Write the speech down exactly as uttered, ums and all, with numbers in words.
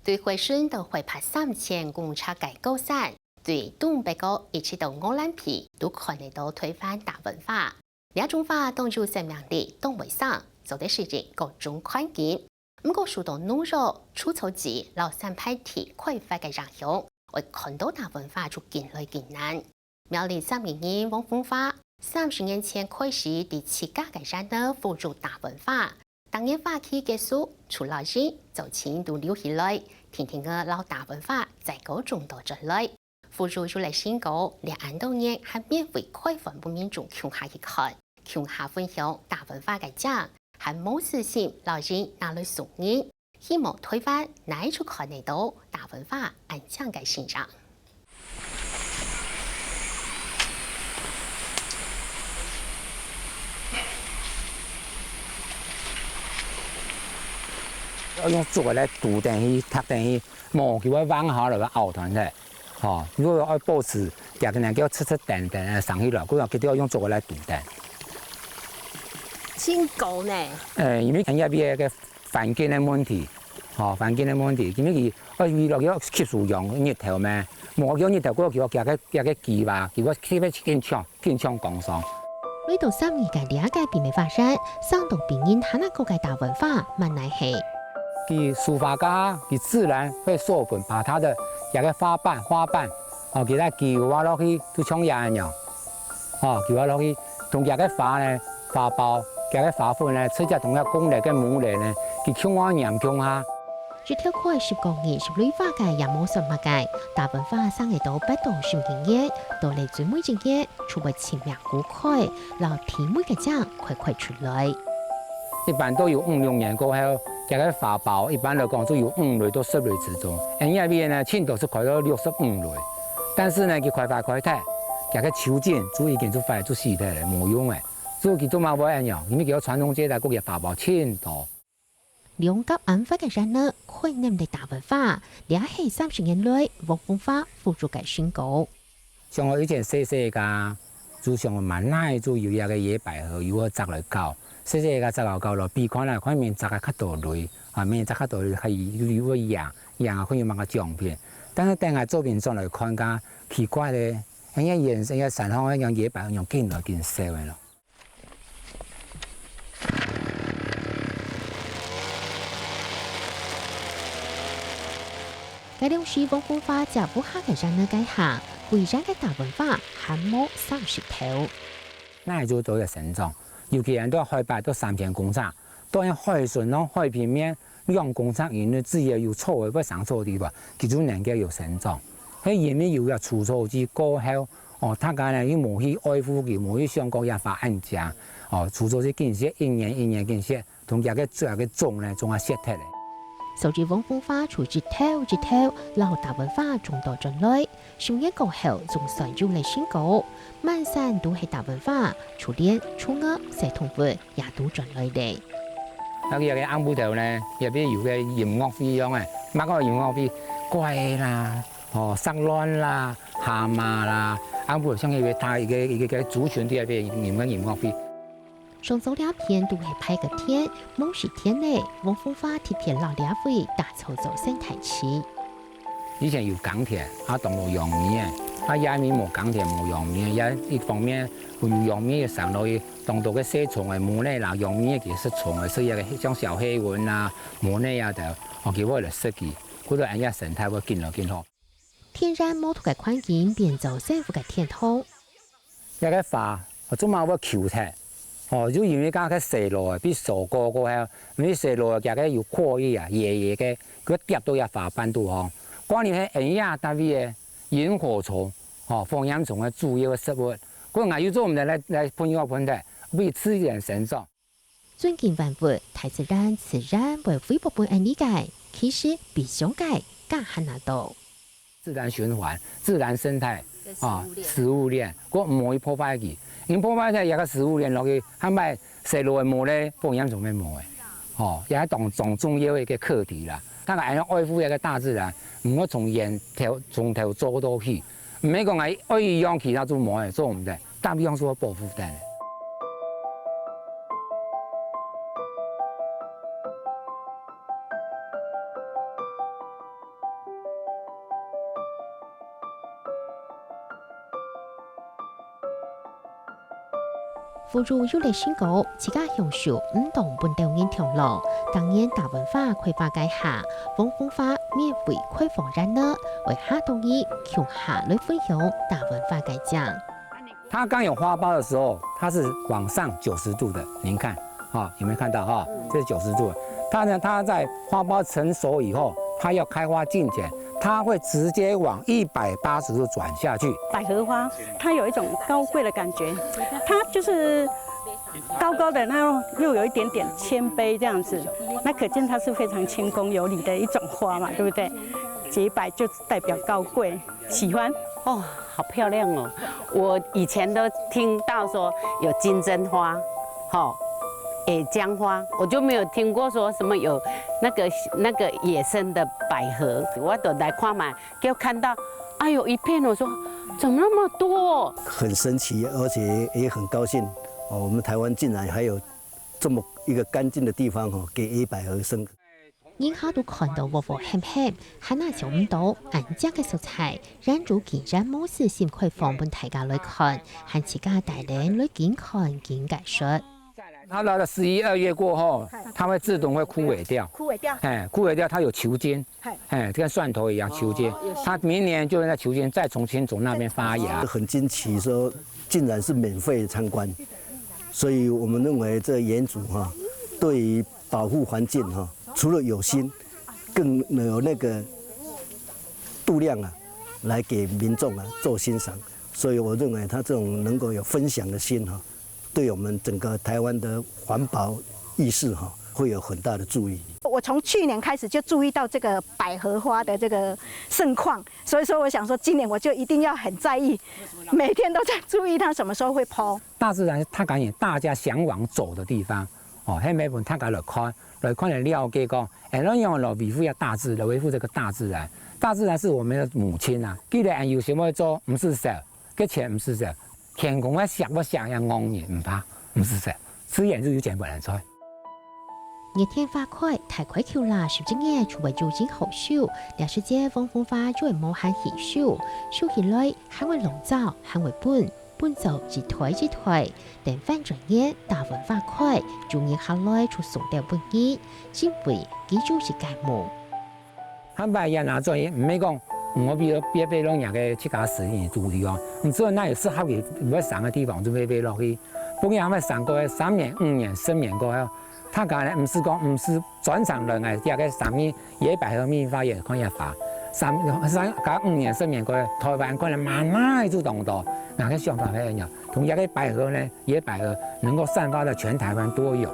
對惠蓀到海拔三千公尺个高山，對東北角一直到鵝鑾鼻，都看得到臺灣大雁花。這種花當有生命力，當會生，做得適應各種環境。毋過受到農藥、除草劑摎生態系統開發个影響，愛看到大雁花就緊來緊難。苗栗三義人王鳳花三十年前開始在自家个園仔孵育大雁花，逐年花期結束，除了人，草莖都留起來，定定仔摎大雁花再過種到轉來。孵育有了成果，這恁多年還免費開放分民眾共下去看，共下分享大雁花个靚，還無私心摎人拿來送人。 希望臺灣哪處看得到大雁花恁靚个身影。愛用竹仔來拄等去，䌈等去，無佢會橫下來會拗斷个。吼，如果愛保持，這个能夠直直等等生起來，故所佢都愛用竹仔來拄等。真高呢。誒，因為這邊个 環境个問題，吼，環境个問題，因為佢愛圍落去吸收陽日頭咩，無佢日頭過去，佢个佢个枝啊，佢个特別緊搶緊搶光線。來到三義个這个秘密花園，生到比人還較高个大雁花，乜乃係佢收花價，佢自然會授粉，把它的這个花瓣花瓣，哦，佢來救啊落去，就像這樣。 吼，救啊落去，同佢个花呢，花苞，佢个花粉呢，直接同佢公个个母个呢，佢共下黏共下。一頭開十個月十蕊花个也無算麼个，大雁花生會到八到十二月，到了最尾一月，就會盡命鼓開，摎甜美个靚開開出來。一般都有五六年過後，佢个花苞一般來講就有五蕊到十蕊之中。𠊎這位呢，盡多係開到六十五蕊。 但是呢，佢開花開忒，佢个球莖就已經就壞就死忒了，無用了。所以佢做麼會恁樣？因為佢傳統節代，佢个花苞盡多。兩甲恁闊个園仔，開恁多大雁花，這係三十年來王鳳花付出个成果。像𠊎以前細細个，就想滿哪就有一个野百合，有个摘來搞，細細个摘搞搞咯，比看啊，看面摘个較多蕊，啊，面摘較多蕊，還有有个贏。 贏啊，看有麼个獎品。但是等下做兵轉來看，較奇怪咧，人家眼神，人家山上个人野百合樣緊來緊少个咯。該兩時王鳳花在屋下个園仔該下，歸園个大雁花還無三十頭。那就做个生長，尤其人到海拔到三千公尺， 當然海脣咯，海平面兩公尺以內，只要有草仔會生草个地方，佢就能夠有生長。係因為有這除草劑過後，哦，大家呢又無去愛護佢，無去想講這花恁靚，哦，除草劑緊食，一年一年緊食，同佢个種个種呢，總下食忒咧。所以王鳳花就一頭一頭摎大雁花種到轉來， 十年過後，總算有了成果，滿山都係大雁花，就連蟲仔、小動物也都轉來咧。該个暗晡頭呢，這片有个音樂會樣誒，麼个音樂會，雞啦，吼，齧鸞啦，蛤蟆啦，暗晡頭像一个大一个一个个族群在該片音樂音樂會。 上晝這片都係拜个天，無時天咧，王鳳花特別摎這位打造做生態池。以前有耕田，啊，當多秧米誒，啊，這片無耕田無秧米誒，也一方面有秧米生落去，當多个細蟲誒，母仔啦，秧米个佢食蟲誒，所以个像小黑蚊啊、母仔啊等，哦，佢會來食佢，故所恁樣生態會緊來緊好。天然無毒个環境變做生物个天堂。 這个花，做麼會求忒？哦，就因為該个細路仔，比手過過後，因為細路仔佢个有闊翼啊，野野个，佢跌到這花瓣肚吼。關鍵係恁樣單位个螢火蟲，吼，火焰蟲个主要个食物。故所𠊎又做毋得來來噴藥噴忒，為自然生長。 尊敬萬物，大自然自然會回報分𠊎俚个，其實悲傷个，更還較多。自然循環、自然生態啊，食物鏈，毋好去破壞佢。因破壞忒這个食物鏈落去，還擺細路个無咧，保險上面無个。吼，這係當當重要个一个課題啦。大家愛愛護這个大自然，毋好從源頭從頭做到尾。毋係講愛愛一樣，其他就無个，做毋得。 大量所保護等。不如有了新歌，自家享受毋當本島人享樂。當年大文化開花該下，黃蜂花免費開放熱鬧，為下當日共下來分享大文化个靚。它刚有花苞的时候，它是往上九十度的，您看，啊、有没有看到哈？这是九十度的。它呢，它在花苞成熟以后，它要开花进前，它会直接往一百八十度转下去。百合花，它有一种高贵的感觉，它就是高高的，然后又有一点点谦卑这样子，那可见它是非常谦恭有礼的一种花嘛，对不对？洁白就代表高贵，喜欢。哦，好漂亮哦！我以前都听到说有金针花，吼，诶，江花，我就没有听过说什么有那个那个野生的百合。我都来看嘛，给我看到，哎呦，一片，我说怎么那么多？很神奇，而且也很高兴哦。我们台湾竟然还有这么一个干净的地方哦，给野百合生。人下都看到烏烏黑黑，還拿想毋到恁靚个色彩，然如竟然無私心開放分大家來看，還自家帶領來緊看緊解說。它到了十一二月过后，它会自动会枯萎掉。枯萎掉。哎，枯萎掉，它有球菌，嗨哎，跟蒜头一样球菌，它明年就会在球菌再从青虫那边发芽。很惊奇，说竟然是免费参观，所以我们认为这园主哈，对于保护环境哈，除了有心，更有那个度量啊，来给民众啊做欣赏。所以我认为他这种能够有分享的心哈，对我们整个台湾的环保意识哈，会有很大的助益。我从去年开始就注意到这个百合花的这个盛况，所以说我想说今年我就一定要很在意，每天都在注意它什么时候会开。大自然，它感觉大家向往走的地方，哦，还没分大家来看，来看来了解讲，哎，那样来维护要大自然，维护这个大自然。大自然是我们的母亲啊，既然有什么做，毋使少，个钱毋使少，天公个想不想要戇人，毋怕，毋使少，自然就有钱不能赚。热天花開，大概求啦，十一月就會有人好收。這時節，黃蜂花就會無閒去收，收起來還會籠罩，還會分，分做一袋一袋，等翻轉年，大文化開，就人下來就送掉分你，因為佢有一個目。 坦白講啊，做毋係講，毋好比別別落若个自家私人土地哦，毋知哪有適合佢會生个地方就會會落去。不過還會生過三年、五年、十年過後，大家呢毋係講毋係專程來个，這个三年野百合蜜花園看一下，三三加五年、十年過後，台灣可能慢慢就當多，那个想法係恁樣，同這个百合呢，野百合能夠散發到全台灣都有。